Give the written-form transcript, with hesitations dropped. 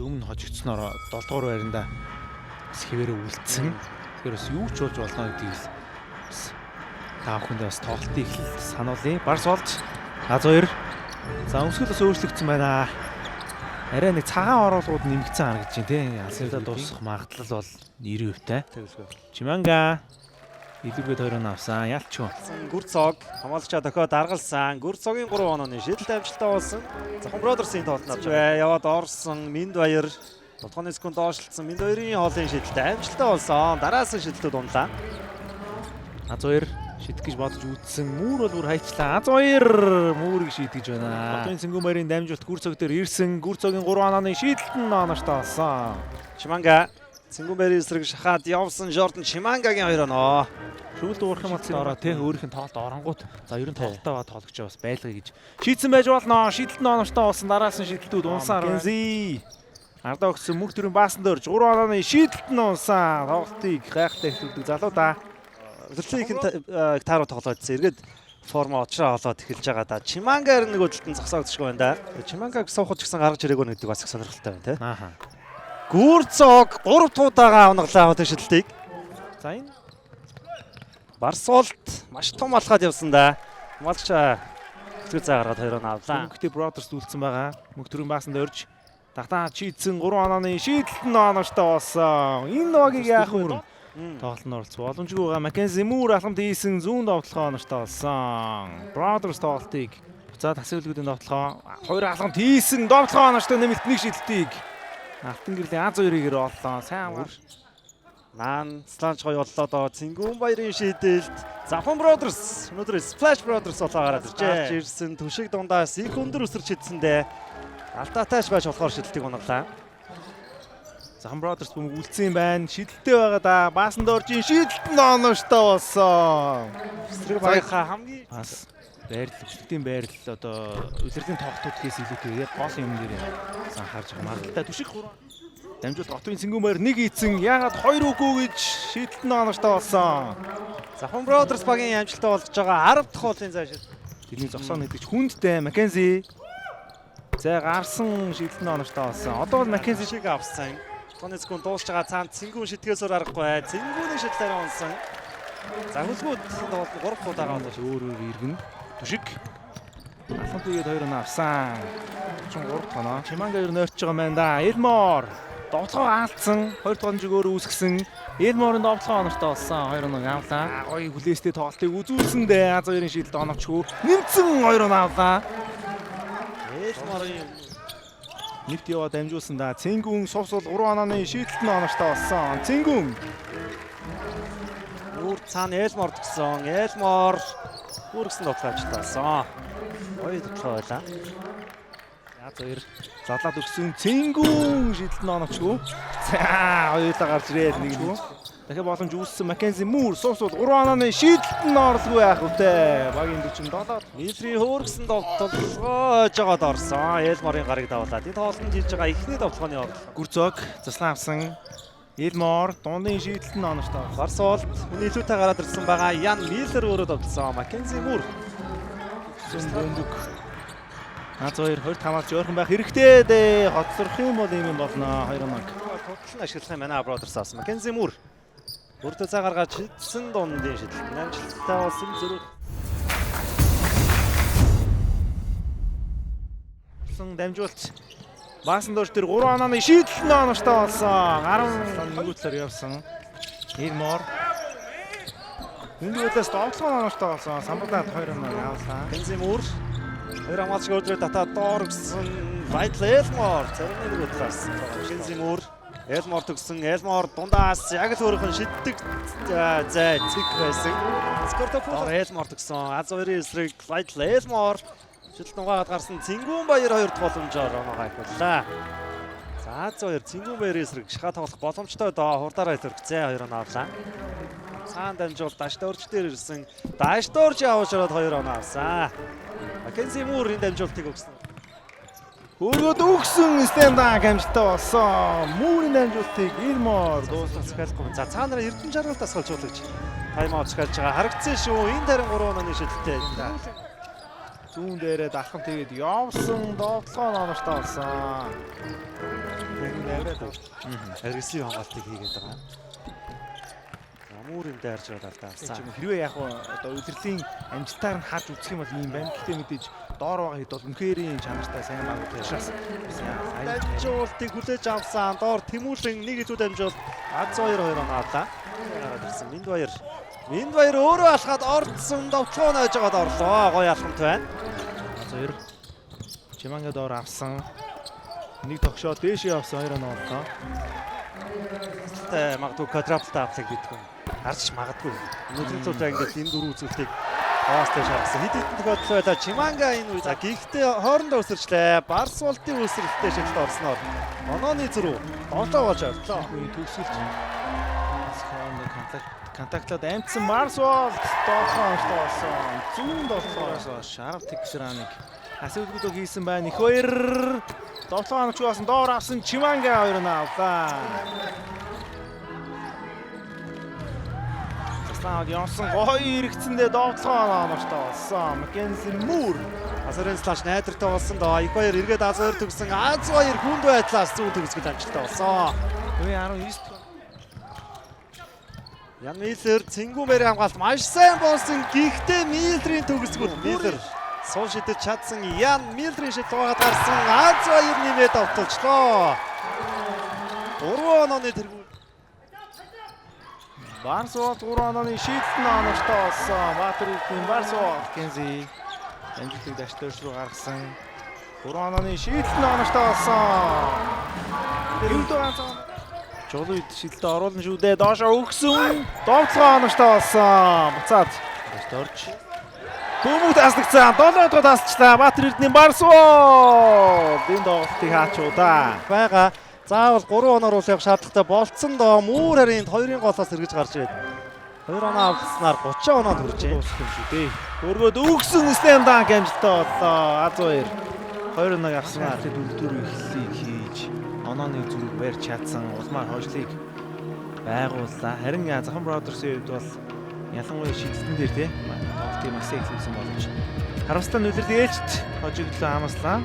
Өмнө хожигдсноор 7 дугаар байранда бас хэвээрээ үлдсэн. Тэгэхээр бас юу ч болж болно гэдгийг л бас та бүхэндээ бас тоглолтын эхлэлд сануулъя. Барс болж Аз 2. За өмсгөл бас өөрчлөгдсөн байна. Арай нэг цагаан оруулгууд нэмэгдсэн харагдаж байна тий. Алсалдаа дуусах магадлал бол 90% таа. Чиманга илүүгээд 2 оноо авсан. Ялч юу. Гүрцог хамгаалагчаа дохио даргалсан. Гүрцогийн 3 онооны шийдэлт амжилттай болсон. Завхан Brothers-ийн тоглолт авч яваад орсон. Минд баяр 7 секунд доошлцсон. Минд баярын хоолын шийдэлт амжилттай болсон. Дараасан шийдэлтүүд унлаа. Аз 2 шидэх гэж бодож үүдсэн. Мүр бол бүр хайчлаа. Аз 2 мүрийг шийдэж байна. Хотын цэнгүүн баярын дамжуулт Гүрцог дээр ирсэн. Гүрцогийн 3 онооны шийдэлт нь онооштой болсон. Чиманга цэнгүүн баярын эсрэг шахаад явсан Жордан Чимангагийн 2 оноо. Шүлд уурах юм бол ороо тий өөрийнх нь тоглолт оронгууд за ер нь тоглолтоо ба тоглогчоо бас байлгая гэж шийдсэн байж болно. Шийдэлт нь онооштой болсон. Дараалсан шийдэлтүүд унсан. Гензи ардаа өгсөн мөнх төрийн баасан дөрж 3 онооны шийдэлт нь унсан. Тоглолтыг гайхалтай эхлүүлдэг залуу да. Өдөрлөгийн ихэн тааруу тоглоодсон. Эргээд формо очроо олоод эхэлж байгаа да. Чиманга нэг өдөлтөн зогсоогдчихгүй байна да. Чимангаг суухад ч гэсэн гаргаж ирээгүй гэдэг бас их сонирхолтой байна тий. Ааха. Гүрцог 3 туудаага унаглаа хотын шидэлтийг. За энэ Барсуулт маш том алхаад явсан да. Хамгаалагчаа зүг заа гаргаад 2 оноо авлаа. Мөнхтэй Brothers үлдсэн байгаа. Мөнх төрийн баасан дөрж дагтаа шийдсэн 3 онооны шийдэлт нь онооштой болсон. Энэ багийг яах вэ? Тоглолт нь оролцсон. Боломжгүй байгаа. Маккензи Мүр алхамд хийсэн зүүн довтлогоо онооштой болсон. Brothers тоглолтыг буцаад тасгалгуудын довтлогоо хоёр алхамд хийсэн довтлогоо онооштой нэмэлт нэг шийдэлтийг Алтан гэрлийн Аз 2-ыг оллоо. Сайн амар. Наан сланч гоё боллоо доо. Цэнгүүн баярын шийдэлт. Завхан Brothers өнөөдөр Splash Brothers болоо гараад иржээ. Гарч ирсэн түшиг дундаас их өндөр өсөрч хитсэндээ алдаатайч байж болохоор шидэлтийг унаглаа. Завхан Brothers бөмбөг үлдсэн юм байна. Шидэлтэй байгаа да. Баасан доржийн шийдэлт нь онооштой болсон. Эсрэг багийнхаа хамгийн бас байрлал, өчлөгтийн байрлал одоо улирлын тоглолтууд гэхээс илүүтэй яг гол юм дээр анхаарч байгаа магадлалтай. Түшиг 3 дамжуулт Отын цэнгүүн баяр нэг ийцэн яагаад 2 үгүй гэж шийдэлт нь онооштой болсон. Завхан Brothers багийн амжилттай болгож байгаа 10 дахь хоолын зай шид. Тэрний зогсооно гэдэг ч хүндтэй Маккензи. За гарсан шийдэлт нь онооштой болсон. Одоо бол Маккензи шиг авсан. 7 секунд дуусч байгаа цаанд цэнгүүн шитгэсээр аргагүй. Цэнгүүний шидлээр унсан. За хөлгүүд тоглолт 3 дахь удаага болж өөр өөр иргэн. Түшиг. Алхан тэгээд 2 оноо авсан. 33 дахь оноо. Чиманга ер нь ойртож байгаа юм байна да. Элмор довтлогоо аалдсан. 2 дахь онжиг өөрөө үүсгэсэн. Элморын довтлогоо онооштой болсон. 2 оноо авлаа. Гоё хүлээстэй тоглолтыг үзүүлсэн дээ. Аз хоёрын шийдэлд оноочгүй. Нэмсэн 2 оноо авлаа. Элморын Нэвт яваа дамжуулсан да. Цэнгүүн сувсул 3 онооны шийдэлт нь онооштой болсон. Цэнгүүн Үр цаана Элмор тгсэн. Элмор бүргсэн довтлогоо амжилттай. Гоё довтлогоо байлаа. Аз хоёр задлаад өгсөн. Цэнгүүн шийдэлт нь оноочгүй. За хоёулаа гарч ирээд нэг нь. Дахиад боломж үүссэн Маккензи Мүр сувсул 3 онооны шийдэлт нь орлгүй яах вэ? Багийн 47. Милри хөөргсөн довтлогоо ойжоод орсон. Элморын гарыг давуулаад энэ тоглолтод хийж байгаа эхний довтлогооны орлого. Гүрцог заслан авсан. Элмор дундын шийдэлт нь онооштой. Барсуулт хүний илүүтэй гараад ирсэн байгаа. Ян Миллер өөрөө довтлсон. Маккензи Мүр бөмбөг. Аз 2 20 хамаарч ойрхон байх хэрэгтэй дээ. Хоцрох юм бол ийм юм болно. 2 оног. Тотал нь ашиглах юм байна. Brothers авсан. Маккензи Мүр өртөө цаа гаргаад шидсэн дундын шидэлт амжилттай болсон зөрүү. Дамжуулт Баасан дорж тэр 3 онооны шийдэлт нь онооштой болсон. 10 нөгөөтлөөр явсан. Элмор Өндөр талаас довтлогоо онооштой болсон. Самбалаад 2 оноо авлаа. Маккензи Мүр хоёр хамгаалагч өөрөөр татаад доор өгсөн. Вайтл Элмор зарим нэг талаас. Маккензи Мүр Элмор төгсөн. Элмор дундаас яг л өөрийнх нь шиддэг зай цэг байсан. Скортопол Элмор төгсөн. Аз хоёрын эсрэг Вайтл Элмор шидэлт угаагаад гарсан. Цэнгүүн баяр хоёр дахь боломжоор оноогоо ахиуллаа. За Аз хоёр Цэнгүүн баярын эсрэг шахаа тоглох боломжтой доо хурдаараа илэрхцээ 2 оноо авлаа. Цаан дамжуул Дашдорж дээр ирсэн. Дашдорж явуучраад 2 оноо авсан. Маккензи Мүр энэ дамжуултыг өгсөн. Өргөд өгсөн стенданк амжилттай болсон. Мүрийн дамжуултыг Элмор дуусах захиалахгүй. За цаанаараа Эрдэнэ жаргал дасгалжуулагч тайм аут захиалж байгаа. Харагдсан шүү. Энэ тарин 3 онооны шидэлтэй. Зүүн дээрээ дархан тэгээд явсан довтлогоо онооштой болсон. Авираад aggressive хамгаалтыг хийгээд байгаа. Мөр юм дайрч яваад алдаа. Хэрвээ яг одоо удирдлагын амжилтаар нь харж үзэх юм бол ийм байна. Гэхдээ мэдээж доор байгаа хэд бол үнэхээр чанартай сайн баг учраас дамжуултыг хүлээж авсан. Доор Тэмүүлэн нэг илүү дамжуулт Аз 2-2 оноо авлаа. Гараад ирсэн Минд баяр. Минд баяр өөрөө алхаад орцсон, довтлогоо нойж байгаад орлоо. Гоё алхамт байна. Аз 2 Чиманга доор авсан. Нэг тогшоо дээшээ явсан, 2 оноо орлоо. Тэ магадгүй квадраплтай авлаа гэдэг юм. Харж магадгүй. Өнөөдрийн цуглаа ингээд энэ дөрвөн үзүүлэлтийг хоостой шаргасан. Хэд хэдэн тохиолдол байлаа. Чиманга энэ үе. За, гэхдээ хоорондоо өсөрчлээ. Барс болтын өсрэлттэй шилжилт орсноор онооны зөрүү 7 болж ойрлоо. Төгсөлж хоорондоо контактлаад амтсан Марс Волт доолхон онцтой болсон. Зүүн доллоос 10 тэгсраныг асуудгүйдөө хийсэн байна. Их хоёр довтлогоо оновч болсон. Доор авсан Чиманга хоёр нь авлаа. Заслаад явсан, гоё эргэцэндээ довтлогоо оновчтой болсон. Маккензи Мур. Асарын слаш найдвартай болсон доо. Их хоёр эргээд Аз хоёр төгсөн. Аз хоёр хүнд байдлаас зүүн төгсгөл амжилттай болсон. 19. Ян Миллер цэнгүүн мэрийн хамгаалт маш сайн болсон. Гэхдээ Миллерийн төгсгөл, Миллер сул шидэж чадсан. Ян Миллерийн шид дугаагаад гарсан. Аз хоёр нэмээд автуулчлоо. 3 онооны тэргүүн. Барсуул 3 онооны шийдэлт нь оновчтой болсон. Баатар Эрдэнэ Барсуул Кензи амжилтыг даштай руу гаргасан. 3 онооны шийдэлт нь оновчтой болсон. Дөрөвдөө ганц Жолоо үед шидэлтэ оруулна шүү дээ. Доошоо өгсөн. Довтлогоо оновчтой болсон. Буцаад орж. Бөмбөг таслагдсан. 7 дахь тасчлаа. Баатар Эрдэнэ Барсуул. Энэ тоглолтыг хаачуудаа. Байгаа. Заавал 3 оноор уул явах шаардлагатай болцсон доо. Үүр харийн хоёрын голоос эргэж гарч ирээд 2 оноо авснаар 30 оноонд хүрч байна. Дуусах юм шүү дээ. Өргөөд өгсөн, slam dunk амжилттай боллоо. Аз 2 2-1 авсан. Дөрөв эхлэлийг хийж онооны зүрх барьж чадсан. Улмаар хожлыг байгууллаа. Харин Захан Brothers-ийн хувьд бол ялангуяа шидэлтэн дээр те тоглолтыг маш сайн эхлүүлсэн боломж. Харамсалтай нь үлрэл ээлжит хожигдлоо амслаа.